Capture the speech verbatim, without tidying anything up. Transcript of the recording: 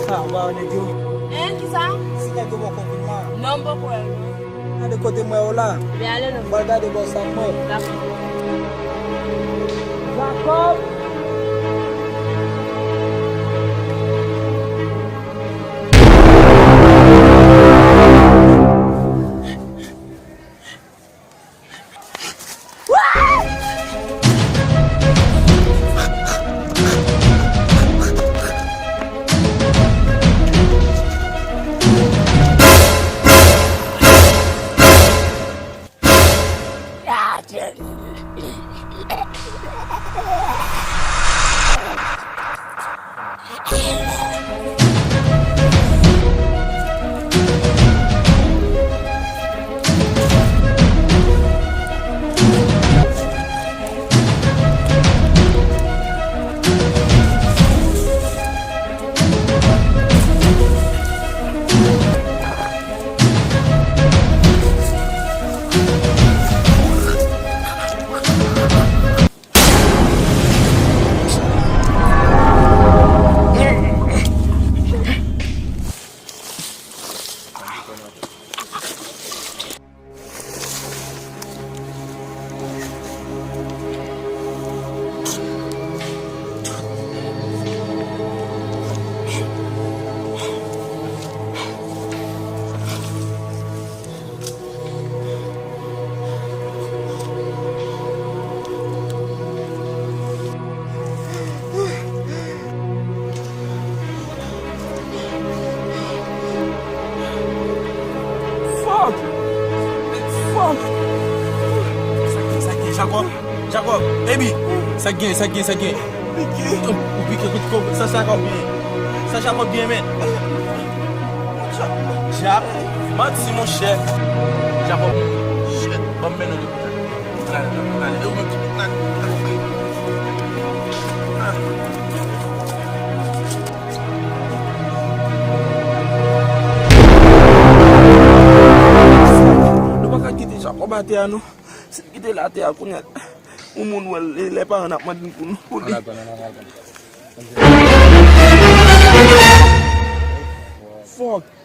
Sa, ou pa wè nèg yo? Hein, kisa? Si nèg yo poko vin la. Non, m poko wè l, non. Gade kote m wè yo la. Ebyen, ale non. M pral gade bò sa m wè. Dakò. Jacob! Fuck! Fuck! Sa k gen, sa k gen, Jacob? Jacob, baby! Sa k gen, sa k gen, sa k gen? Ou pike, ou pike, kout, kout, sa Jacob gen? Sa Jacob gen, men? Jack, manti, monchè. Jacob, shit, ban m mennen w lopital. Lopital, lopital, e ou menm ki lopital? Ah. Nou pa ka kite Jacob atè a, non. Si n kite l atè a kounye a, yon moun wè l, lè paran n ap mande n pou nou, pou li. Fuck.